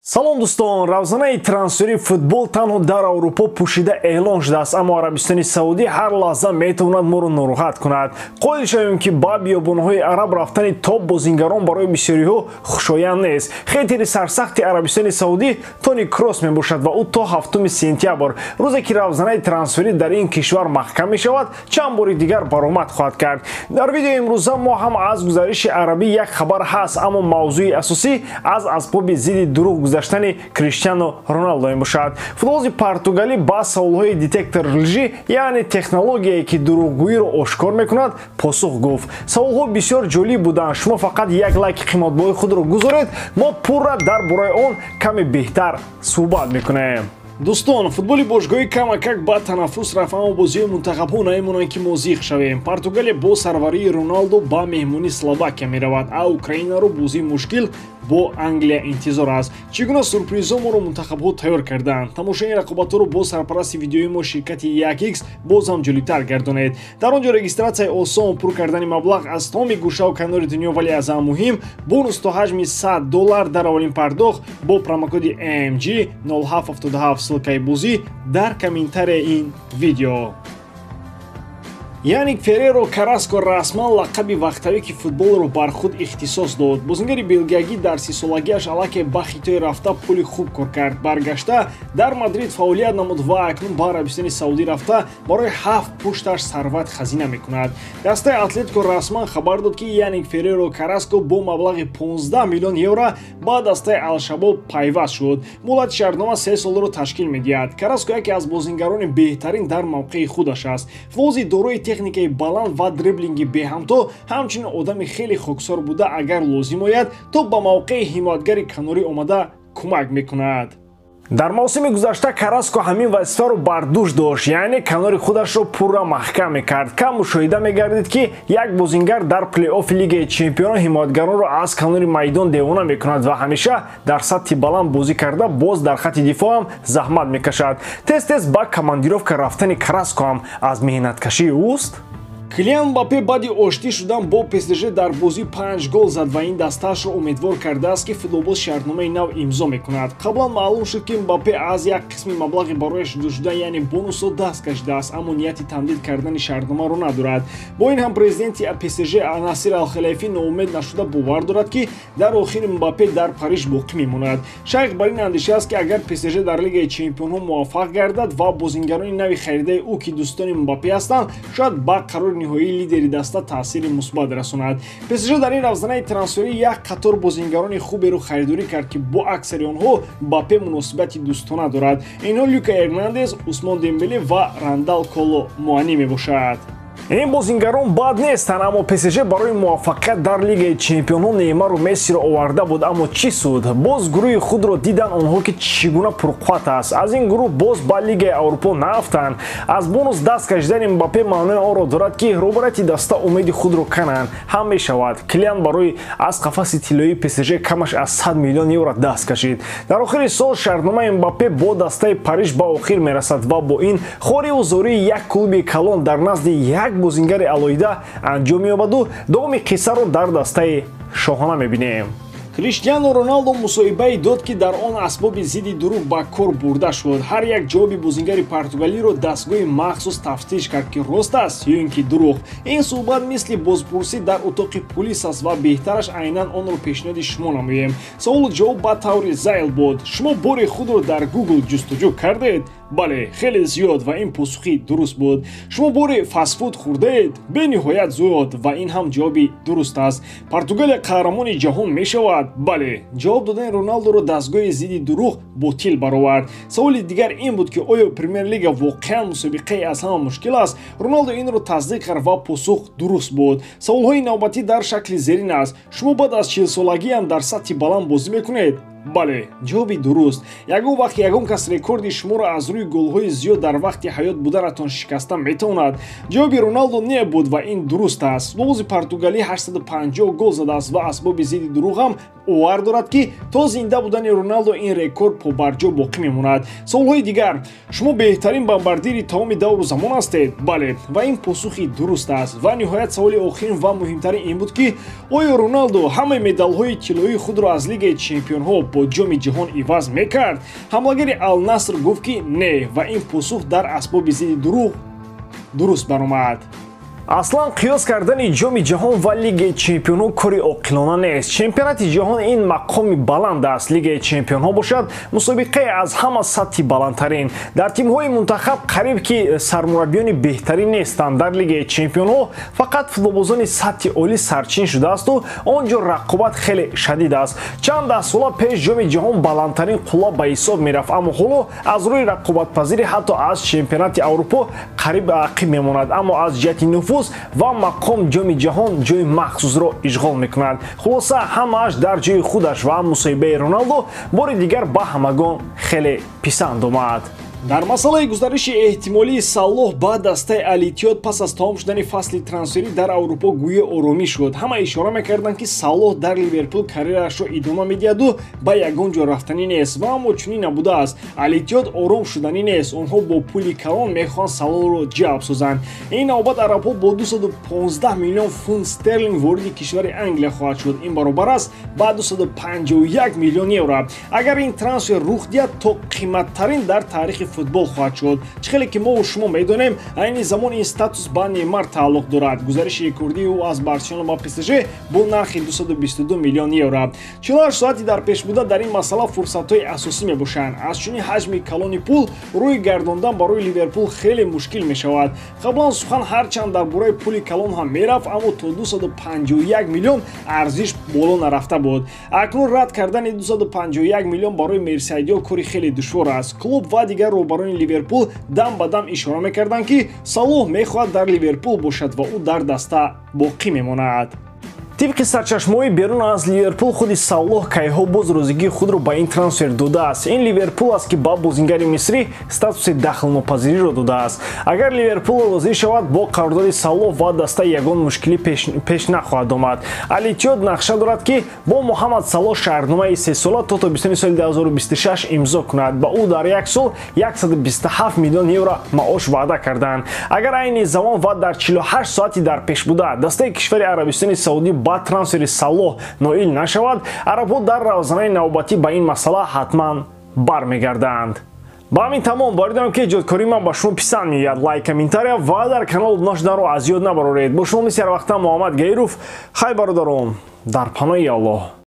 Салом дӯстон, равзанаи трансфери футбол танҳо дар Аврупо пӯшида эълон шудааст, аммо Арабистони Саудӣ ҳар лаҳза метавонад моро нороҳат кунад. Қоил шавем, ки ба биёбонҳои араб рафтани топ бозингарон барои бисёриҳо хушоянд нест. Хейтери сарсахти Арабистони Саудӣ Тони Кросс мебошад ва ӯ то 7 сентябр, рӯзе ки равзанаи трансферӣ дар ин кишвар маҳкам мешавад, чанд бори дигар баромад хоҳад кард. Дар видеои имрӯза мо ҳам аз гузариши арабӣ як хабар ҳаст, аммо мавзӯи асосӣ аз асбоби зидди дурӯғ гузаштани Криштиану Роналдо мебошад. Футболози португалӣ ба саволҳои детектор лжи, яъне технологияе ки дурӯғгӯиро ошкор мекунад, посух гуфт. Саволҳо бисёр ҷолиб буданд. Шумо фақат як лайки қиматбоҳои худро гузоред, мо пурра дар бораи он каме беҳтар суҳбат мекунем. Дӯстон, футболи бошгоҳӣ камакак ба танаффус рафт, аммо бозиҳои мунтахабҳо намемонанд, ки мо зиқ шавем. Португалия бо сарварии Роналдо ба меҳмонии Словакия меравад, а Украинаро бозии мушкил бо Англия интизор аст. Чӣ гуна сюрпризҳо моро мунтахабҳо тайёр карданд? Тамошои ин рақобатҳоро бо сарпарасти видеои мо ширкати 1x боз ҳам ҷолибтар гардонед. Дар он ҷо регистратсияи осон, пур кардани маблағ аз тамоми гӯшаву канори дунё, вале аз ҳама муҳим бонус то ҳаҷми $100 дар аввалин пардохт бо промокоди AMG 0777. Ссылкаи бозӣ дар комментарияи ин видео. Яник Ферреро Караско расман лақаби вақтавӣ ки футболро бар худ ихтисос дод. Бозингари белгиягӣ дар 30-солагиаш аллакай ба Хитой рафта пули хуб кор кард. Баргашта дар Мадрид фаъолият намуд ва акнун ба Арабистони Саудӣ рафта барои 7 пушташ сарват хазина мекунад. Дастаи Атлетико расман хабар дод, ки Яник Ферреро Караско бо маблағи 15 миллион евро ба дастаи Алшабоб пайваст шуд. Муҳлати шартнома 3 солро ташкил медиҳад. Караско яке аз бозингарони беҳтарин дар мавқеи худаш аст. Футболози дорои техникаи баланд ва дриблинги беҳамто, ҳамчунин одами хеле хоксор буда, агар лозим ояд, то ба мавқеи ҳимоятгари канорӣ омада кӯмак мекунад. Дар мавсими гузашта Караско ҳамин вазифаро бар дӯш дошт, яъне канори худашро пурра маҳкам мекард. Кам мушоҳида мегардид, ки як бозингар дар плей-оффи Лигаи чемпионон ҳимоятгаронро аз канори майдон девона мекунад ва ҳамеша дар сатҳи баланд бозӣ карда, боз дар хатти дифоъ ҳам заҳмат мекашад. Тез-тез ба командировка рафтани Караско ҳам аз меҳнаткашии ӯст. Килиан Мбаппе баъди оштӣ шудан бо ПСЖ дар бозӣ 5 гол зад ва ин дастаашро умедвор кардааст, ки футболбоз шартномаи нав имзо мекунад. Қаблан маълум шуд, ки Мбаппе аз як қисми маблағи барояш ҷудошуда, яъне бонусро даст кашидааст, аммо нияти тамдид кардани шартномаро надорад. Бо ин ҳам президенти ПСЖ Насир Алхалайфӣ ноумед нашуда бовар дорад, ки дар охир Мбаппе дар Париж боқӣ мемонад. Шайх бар ин андеша аст, ки агар ПСЖ дар Лигаи чемпионҳо муваффақ гардад ва бозингарони нави харидаи ӯ, ки дӯстони Мбаппе ҳастанд, шояд ба қарори ниҳоии лидери даста таъсири мусбат расонад. ПСЖ дар ин равзанаи трансферӣ як қатор бозингарони хуберо харидорӣ кард, ки бо аксари онҳо Мбаппе муносибати дӯстона дорад. Инҳо Люка Эрнандес, Усмон Дембеле ва Рандал Коло Муанӣ мебошад. Ин бозингарон бад нестанд, аммо ПСЖ барои муваффақият дар Лигаи чемпионҳо Неймару Мессиро оварда буд, аммо чӣ суд? Боз гурӯҳи худро дидан онҳо, ки чӣ гуна пурқувват аст. Аз ин гурӯҳ боз ба Лигаи Аврупо наафтанд. Аз бонус даст кашидани Мбаппе маънои онро дорад, ки роҳбарияти даста умеди худро кананд ҳам мешавад. Килиан барои аз қафаси тиллоии ПСЖ камаш аз 100 миллион евро даст кашид. Дар охири сол шартномаи Мбаппе бо дастаи Париж ба охир мерасад ва бо ин хориву зории як клуби калон дар назди як бозингари алоҳида анҷом меёбаду давоми қиссаро дар дастаи шоҳона мебинем. Криштиану Роналдо мусоҳибае дод, ки дар он асбоби зидди дурӯғ ба кор бурда шуд. Ҳар як ҷавоби бозингари португалиро дастгоҳи махсус тафтиш кард, ки рост аст ё ин ки дурӯғ. Ин суҳбат мисли бозпурсӣ дар утоқи пулис аст ва беҳтараш айнан онро пешниҳоди шумо намоем. Саволу ҷавоб ба таври зайл буд. Шумо бори худро дар Google ҷустуҷӯ кардед? Бале, хеле зиёд, ва ин посухи дуруст буд. Шумо бори фастфуд хӯрдаед? Бениҳоят зиёд, ва ин ҳам ҷавоби дуруст аст. Португалия қаҳрамони ҷаҳон мешавад? Бале. Ҷавоб додани Роналдоро дастгоҳи зидди дурӯғ ботил баровард. Саволи дигар ин буд, ки оё Премер-лига воқеан мусобиқаи аз ҳама мушкил аст? Роналдо инро тасдиқ кард ва посух дуруст буд. Саволҳои навбатӣ дар шакли зерин аст. Шумо баъд аз 40-солагиам дар сатҳи баланд бозӣ мекунед? Бале, ҷавоби дуруст. Ягон вақт ягон кас рекорди шуморо аз рӯи голҳои зиёд дар вақти ҳаёт буданатон шикаста метавонад? Ҷавоби Роналдо не буд ва ин дуруст аст. Футболбози португалӣ 850 гол задааст ва асбоби зидди дурӯғ ҳам бовар дорад, ки то зинда будани Роналдо ин рекорд побарҷо боқӣ мемонад. Саволҳои дигар: шумо беҳтарин бомбардири тамоми давру замон ҳастед? Бале, ва ин посухи дуруст аст. Ва ниҳоят саволи охирин ва муҳимтарин ин буд, ки оё Роналдо ҳамаи медалҳои тиллоии худро аз Лигаи чемпионҳо бо Ҷоми ҷаҳон иваз мекард, ҳамлагари Ал-Наср гуфт, ки не, ва ин посух дар асбоби зидди дурӯғ дуруст баромад. Аслан қиёс кардани Ҷоми ҷаҳон ва Лигаи чемпионҳо кори оқилона нест. Чемпионати ҷаҳон ин мақоми баланд аст, Лигаи чемпионҳо бошад мусобиқаи аз ҳама сатҳи баландтарин. Дар тимҳои мунтахаб қариб ки сармураббиёни беҳтарин нестанд. Дар Лигаи чемпионҳо фақат футболбозони сатҳи олӣ сарчин шудаасту он ҷо рақобат хеле шадид аст. Чанд даҳсола пеш Ҷоми ҷаҳон баландтарин қулла ба ҳисоб мерафт, аммо ҳоло аз рӯи рақобатпазирӣ ҳатто аз чемпионати Аврупо қариб ақиб мемонад, аммо аз ҷиҳати нуфуз ва мақом Ҷоми ҷаҳон ҷои махсусро ишғол мекунад. Хулоса, ҳамааш дар ҷои худаш ва мусоҳибаи Роналдо бори дигар ба ҳамагон хеле писанд омад. Дар масъалаи гузариши эҳтимолии Салоҳ ба дастаи Ал-Иттиҳод пас аз тамом шудани фасли трансферӣ дар Аврупо гӯё оромӣ шуд. Ҳама ишора мекарданд, ки Салоҳ дар Ливерпул карьераашро идома медиҳаду ба ягон ҷо рафтанӣ нест, ва аммо чунин набудааст. Ал-Иттиҳод ором шуданӣ нест. Онҳо бо пули калон мехоҳанд Салоҳро ҷалб созанд. Ин навбат арабҳо бо 215 миллион фунт стерлинг вориди кишвари Англия хоҳад шуд. Ин баробар аст ба 251 миллион евро. Агар ин трансфер рух диҳад, то қиматтарин дар таърихи футбол хоҳад шуд. Чӣ хеле ки мо шумо медонем, айни замон ин статус ба Неймар тааллуқ дорад. Гузариши рекордии ӯ аз Барселона ба ПСЖ бо нархи 222 миллион евро. 48 соати дар пеш буда дар ин масъала фурсатҳои асосӣ мебошанд. Аз чунин ҳаҷми калони пул рӯй гардондан барои Ливерпул хеле мушкил мешавад. Қаблан сухан ҳарчанд дар бораи пули калон ҳам мерафт, аммо то 251 миллион арзиш боло нарафта буд. Акнун рад кардани 251 миллион барои мерсайдиҳо кори хеле душвор аст. Клуб ва дигар роҳбарони Ливерпул дам ба дам ишора мекарданд, ки Салоҳ мехоҳад дар Ливерпул бошад ва ӯ дар даста боқӣ мемонад. Тибқи сарчашмаҳои берун аз Ливерпул, худи Салоҳ кайҳо боз розигии худро ба ин трансфер додааст. Ин Ливерпул аст, ки ба бозингари мисрӣ статуси дахлнопазириро додааст. Агар Ливерпул розӣ шавад, бо қарордоди Салоҳ ва дастаи ягон мушкилӣ пеш нахоҳад омад. Ал-Иттиҳод нақша дорад, ки бо Муҳаммад Салоҳ шаҳрномаи сесола то тобистони соли 2026 имзо кунад. Ба ӯ дар як сол 127 миллион евро маош ваъда карданд. Агар айни замон ва дар 48 соати дар пеш буда дастаи кишвари Арабистони Саудӣ ба трансфери Салоҳ ноил нашавад, арабҳо дар равзанаи навбатӣ ба ин масъала ҳатман бармегарданд. Ба ҳамин тамом. Боридам, ки эҷодкории ман ба шумо писанд меояд. Лайк, комментария ва дар канал обуна шуданро аз ёд набароред. Бо шумо мисли ҳар вақта Муҳаммад Гаиров. Хай, бародарон, дар паноҳи Аллоҳ.